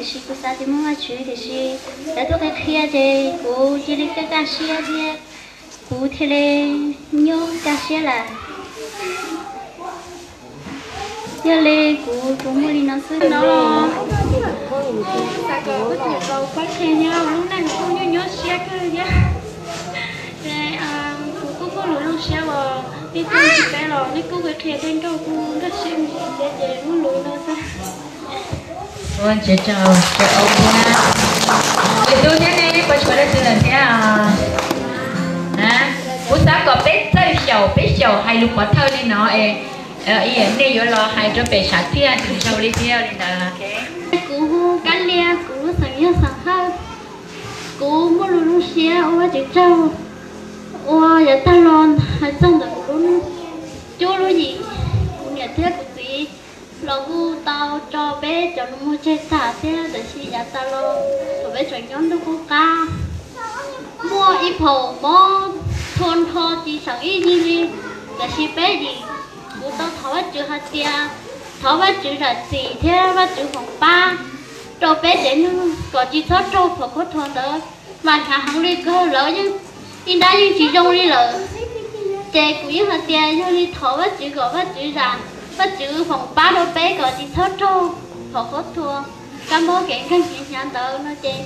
Tiam sis kuv xav tias muaj Vajtswv, tiam sis lawv tuaj qhia qhia ces kuv cia li kaj kaj siab thiab, kuv thiaj li nyob kaj siab lawm. Yog li kuv kuv muaj li no xwb no. Xav kom kuv tus laus pab qhia nyob lub neej kuj nyuaj nyuaj siab kawg thiab. Ces kuv kuj muaj lus zoo siab uas nej tuaj ntsib peb los nej kuj qhia qhia tej nrauj kuj nkag siab mus thiab ces muaj lus no xwb. Ua tsaug, tsaug thiab. Tus tub thiab nej puas tshuav leej twg lawm thiab? Kuv xav kom peb txawj xyaum, peb xyaum hais lus pov thawj li no es nej yuav los hais rau pem sam thiaj tus zaug li thiab li ntawd. Kuv hu Kab Lia, kuv lub xeem yog xeem Hawj. Kuv muaj lus zoo siab ua Vajtswv tsaug uas yav tag los hais txog ntawm kuv lub cuab lub yim, kuv niam thiab kuv txiv los kuj tau tso peb cov nus muag tseg tag thiab, tab sis yav tas los thaum peb tseem nyob ntuj qub qab, muaj ib phaum mob txhua nrho tsis seem ib yig li, tab sis peb yim kuv tau thov Vajtswv hais tias thov Vajtswv zam txim thiab Vajtswv foom pab rau peb tsev neeg kom tsis txhob raug phom qhuav thuam ntawd, mas hnyav heev li kawg lawv yeej ib nrab yeej tsis zoo li lawm. Ces kuv yeej hais tias yog li thov Vajtswv kom Vajtswv zam, Vajtswv foom pab rau peb kom tsis txhob raug phom qhuav thuam, kab mob kev nkeeg kev hnyav ntawd no ces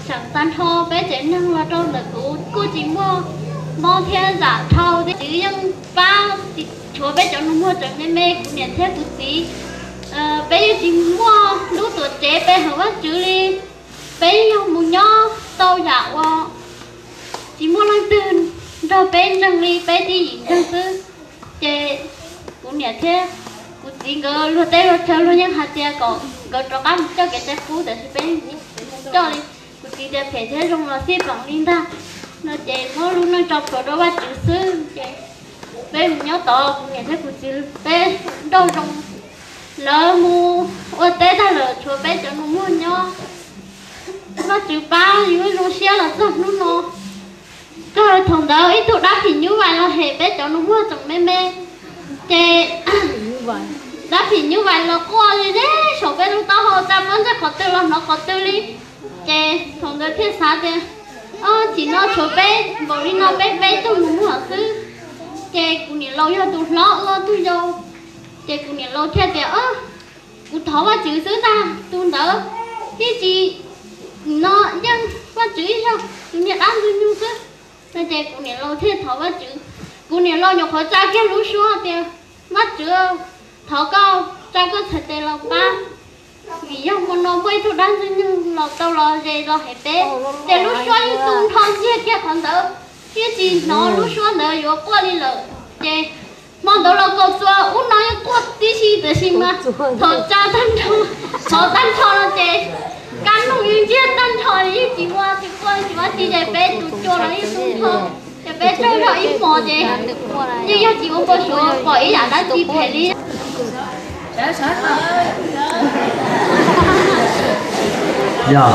seem tag nrho peb tsev neeg los rau ntawm kuv kuj tsis muaj mob thiab zam dhau thiab. Vajtswv yeej pab tshuav peb cov nus muag tseem me me, kuv niam thiab kuv txiv, peb yeej tsis muaj lub tuam tsev pe hawm Vajtswv li. Peb yog mus nyob tau yam uas tsis muaj leej twg nrog peb ntseeg li, peb tib yim ntseeg xwb. Ces kuv niam thiab kuv txiv nkawd luag teb luag chaw luag yeej hais tias kom nkawd rov qab mus coj kev cai qub, tab sis peb tsis coj li. Kuv txiv tias phem thiab zoo los xij peem li ntag no ces muab lub neej tso plhuav rau Vajtswv xwb. Ces peb mus nyob tod, kuv niam thiab kuv txiv peb nrauj zoo, lawv mus ua teb tag lawm tshuav peb cov nus muag nyob. Vajtswv pab yus zoo siab los txog hnub no. Kawg thaum ntawd ib tug dab phim nyuj vais los hem peb cov nus muag tseem me me, ces dab phim nyuj vais los quaj ze ze saum peb lub taub hau, tsa muab ntsej qhov twg los hnov qhov twg li. Ces thaum ntawd thiaj xav tias, o, tsim no tshuav peb npaum li no, peb peb tug nus muag xwb. Ces kuv niam laus yog tus hlob, ua tug yau. Ces kuv niam laus thiaj tias, o, kuv thov Vajtswv xwb ntag, tus ntawd ib tsis no yeej Vajtswv ib zaug, tus niag dab ntxwg nyoog xwb. No ces kuv niam laus thiaj thov Vajtswv. Kuv niam laus nyuam qhuav tsa kiag lub suab tias, Vajtswv, thov koj tsa koj txhais tes los pab, vim yog hmo no muaj ib tug dab ntxwg nyoog los tau los ze los hem peb. Ces lub suab yeej tu nrho ntsiag kiag qhov ntawd, yeej tsis hnov lub suab ntawd yuav quaj li lawm. Ces hmo ntawd los kaus txuas ub no yeej quaj tib si, tiam sis mas thaum tsa tag nrho, thaum tag nrho no ces kab noog yeej ntsiag tag nrho, yeej tsis muaj tsis quaj tsis muaj tib ces peb tus cua los yeej tu nrho. Ces peb tsaug zog ib hmos ces yeej yog tsis ua pov suav pom ib yam dab tsi phem li. Yog,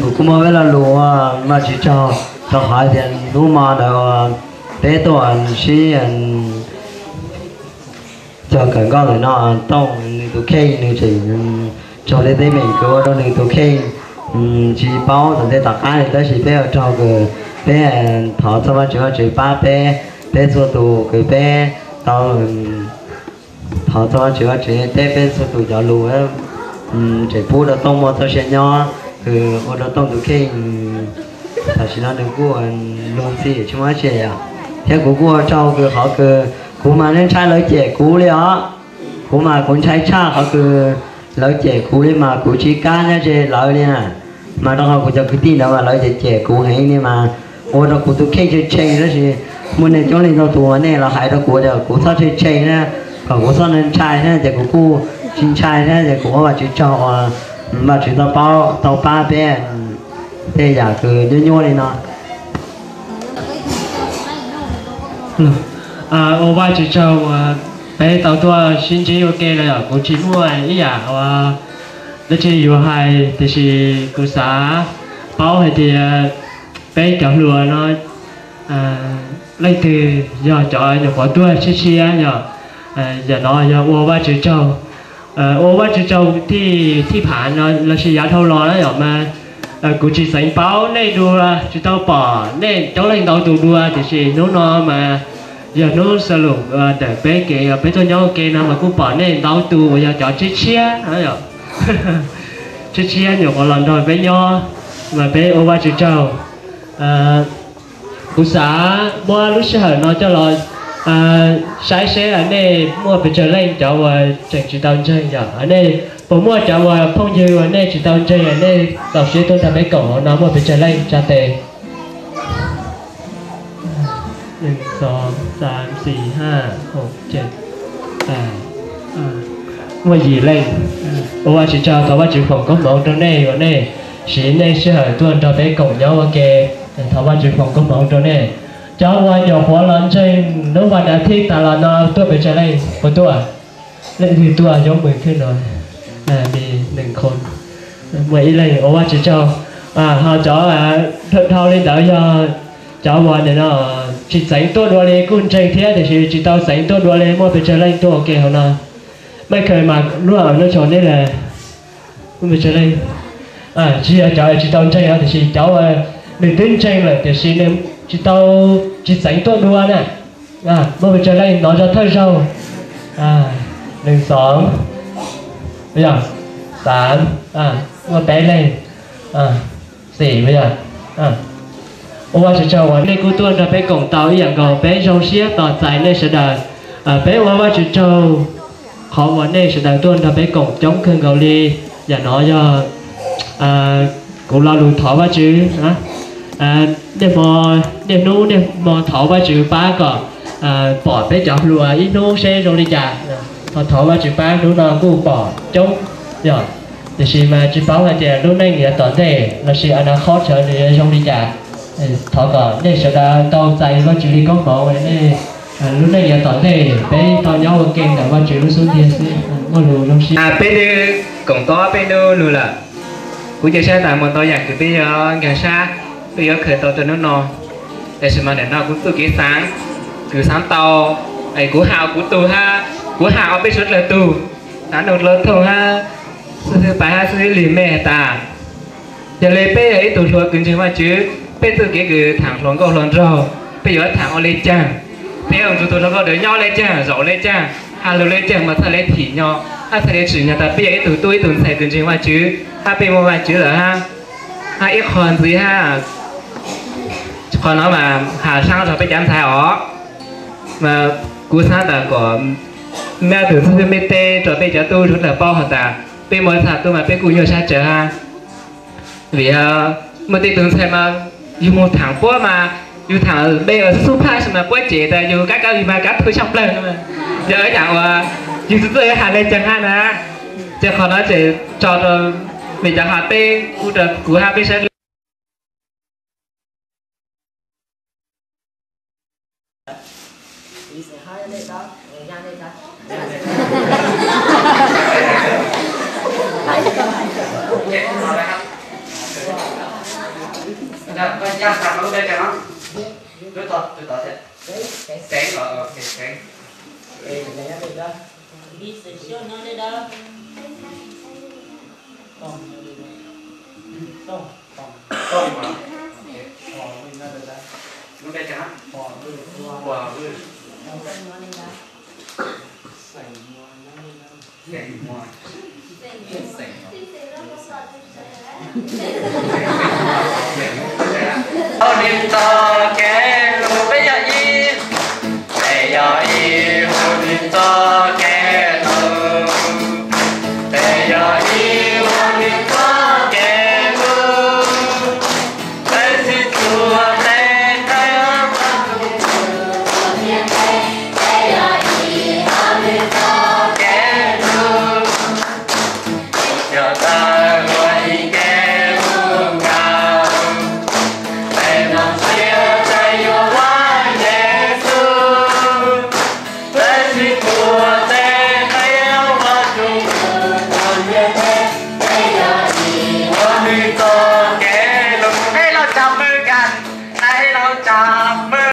kuv kuj muaj peb lo lus ua Vajtswv tsaug rau qhov tias hnub hmo ntawd peb tuaj sib cog kawm nkauj ntawm no, Tooj nws tus kheej nws tseem raug tej teeb meem kws ua rau nws tus kheej tsis paub tom ntej tom qab li, tab sis peb ua raug kws peb thov txog Vajtswv, Vajtswv pab peb, peb txhua tus kws peb tau thov txog Vajtswv, Vajtswv teb peb txhua tus cov lus, tseem pub rau Tooj muaj txoj sia nyob kws ua rau Tooj tus kheej tam sim no nws kuj luag ntxhi tsis muaj dab tsi yom. Thiab kuv kuj ua tsaug kws qhov kws kuv mas ntshai lawv cem kuv li os. Kuv mas kuv ntshai tshaj qhov kws lawv cem kuv li mas kuv tsis kam nyob ze lawv li na. Mas rau qhov kuv cov kwv tij ntawd mas lawv cem cem kuv heev li mas ua rau kuv tus kheej tshee tshee, tab sis muaj neeg coob leej ntau tus uas nej los hais rau kuv tias kuv txhob tshee tshee na, kom kuv txhob ntshai na, ces kuv kuj tsis ntshai thiab, ces kuv ua Vajtswv tsaug uas Vajtswv tau paub tau pab peb tej yam kws nyuaj nyuaj li no. Ua Vajtswv tsaug uas peb tau tuaj sib ntsib ua ke los yom, kuv tsis muaj ib yam uas dab tsi yuav hais, tiam sis kuv xav paub hais tias peb cov hluas no leej twg yog cov nyuam qhuav tuaj tshiab tshiab yom, yam no yog ua Vajtswv tsaug. Ua Vajtswv tsaug, thij thij phav no lossis yav dhau los na yom mas kuv tsis xeev paub nej dua, tsis tau pom nej coob leej ntau tus dua, tiam sis hnub no mas yog hnub xaus lus ntawm peb kev peb tuaj nyob ua ke no mas kuj pom nej ntau tus uas yog cov tshiab tshiab, tshiab tshiab nyuam qhuav los nrog peb nyob, mas peb ua Vajtswv tsaug. Kuv xav muab lub sij hawm no coj los saib seb nej muaj pes tsawg leej cov uas tseem tsis tau ntseeg yom. Nej puas muaj cov uas phooj ywg uas nej tsis tau ntseeg nej txaus siab tuaj nrog peb koom no muaj pes tsawg leej tsa tes? Muaj yim leej. Ua Vajtswv tsaug, thov Vajtswv foom koob hmoov rau nej uas nej siv nej sij hawm tuaj nrog peb koom nyob ua ke. Thov Vajtswv foom koob hmoov rau nej. Cov uas nyuam qhuav los ntseeg hnub vas thib tas los no tuaj pes tsawg leej? Puas tuaj? Leej twg tuaj yov mws khwb no? Muaj ib leej, ua Vajtswv tsaug. Ho cov dhau li ntawd yog cov uas tsis xeev tuaj dua li kuj ntseeg thiab tiam sis tsis tau xeev tuaj dua li muaj pes tsawg leej tuaj ua ke hauv no? Maj khaws mas lub no tso neb le. Muaj pes tsawg leej? Tsis yog cov tsis tau ntseeg os, tiam sis cov uas nws twb ntseeg lawm tiam sis nws tsis tau, tsis xeev tuaj dua na. Muaj pes tsawg leej no zog thawj zaug? Nees xoov. Yog xav, muaj peb leej. Xim, yog. Ua Vajtswv tsaug uas nej kuj tuaj nrog peb koom tau ib yam nkaus, peb zoo siab tos txais nej sawv daws. Peb ua Vajtswv tsaug qhov uas nej sawv daws tuaj nrog peb koom coob kawg nkaus li. Yam no yog kuv lo lus thov Vajtswv. Niaj hmo, niaj hnub niaj hmo thov Vajtswv pab kom pom peb cov hluas ib hnub seb zoo li cas. Ho thov Vajtswv pab hnub no kuj pom coob, yog. Tiam sis mas tsis paub hais tias lub neej yav tom ntej lossis a na khob tsawv nws yuav zoo li cas. Thov kom nej sawv daws tau txais Vajtswv li koob hmoov, nej lub neej yav tom ntej peb tau nyob ua ke ntawm Vajtswv lub xub ntiag xwb. Muaj lus zoo siab. Peb twb koom tau peb hnub lug lawm. Kuv cia siab tas mus ntau yam kws peb yuav nkag sab, peb yuav khaws tau rau hnub no. Tab sis mas ntawm no kuv txuj kev xaav, kws xaav tau, kuv has kuv tug hab, kuv has ob peb suav dlawg tug, xaav nug dlua thooj hab, xib hwb Paiv hab xib hwb Lig mej has tas, yog le peb yog ib tug hluas kws ntseeg Vajtswv, peb txuj kev kws thaam hluas nkauj hluas nraug, peb yuav thaam ua le caag? Peb yuav nrug tug hluas nkauj ntawd nyob le caag, zaum le caag, has lug le caag mas txhaj le thim nyog hab txhaj le tsim nyog tas peb yog ib tug tub ib tug ntxhais kws ntseeg Vajtswv hab peb muaj Vajtswv lawm hab? Hab ib qho ntxiv hab, qhov no mas has saab rua peb cov ntxhais os, mas kuv xaav tas kom meb tug xib hwb meb teb rua peb cov tub suav dlawg paub has tas peb muaj txhaj tub mas peb kuj nyuaj sab tsawv hab. Vim muaj tej tug ntxhais mas yug moog thaam puab mas yug thaam npe xub xub phaj sis mas puab cem tas yug kab kab vim mas kab thu xyaa plawg. Yog ib yaam uas yug txuj txuj has le caag hab na, ces qhov no ces tso rua mej cov has peb, kuv rua kuv hab peb saib Hu nws txog kev lug peb yog ib, peb yog ib, hu nws txog kev